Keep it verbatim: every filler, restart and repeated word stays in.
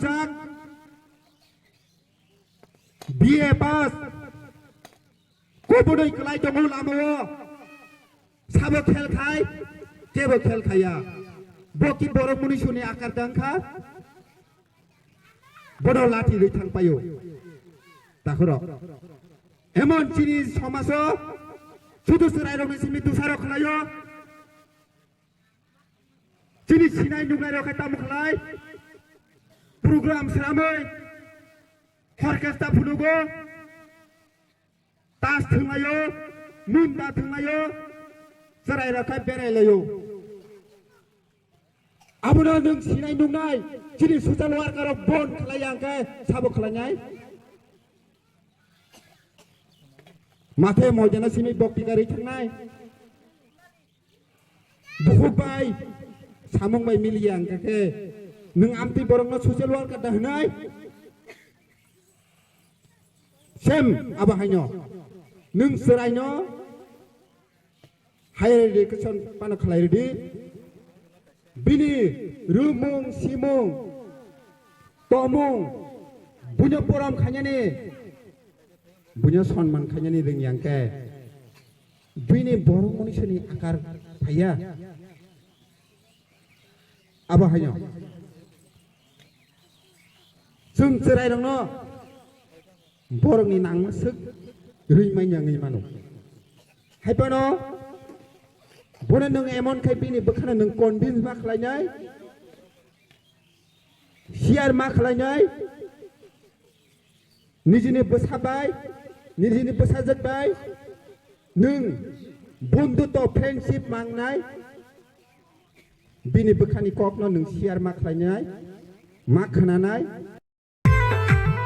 Jak, B A pass, kubunwi kwlai tongo lamao, sabo khel khai, kebo khel khaiya. Bo ki borok munisuni akar tang kha, bono lathi rwi thang paio. Takhorok. Emon chini somajo, sudu chwrairokni simi dusarok khlaio. Chini sinai nuknairok khe tamo khlai, program sramwi, orchestra phunugo, tas thwnglaio, munda thwnglaio, chwrairok khe berailaio. Abono nwng sinai nuknai, chini social worker rok bon khlai ya hwnkhe sabo khlainai. Mathe moidano simi bok tikari thangnai. Bukhuk bai, samung bai miliya hwnkhe khe, nwng amtwi borokno social worker da hwnai? Sem abo haino, nwng chwraino higher education pano khlai rwdi, bini rwmung, simung, tomung, buino porom khainani, buino sonman khainani rwngya hwnkhe, bini borok munisuni akar phaiya. Abo haino chwng chwrairokno borokni nangma swk rwi manya wngwi mano. Hai phano bono nwng emon khai bini bwkhano nwng convince ma khlainai, share ma khlainai, nijini bwsa bai, nijini bwsajwk bai nwng bondhutto, friendship mangnai, bini bwkhani kokno nwng share ma khlainai, ma khnanai,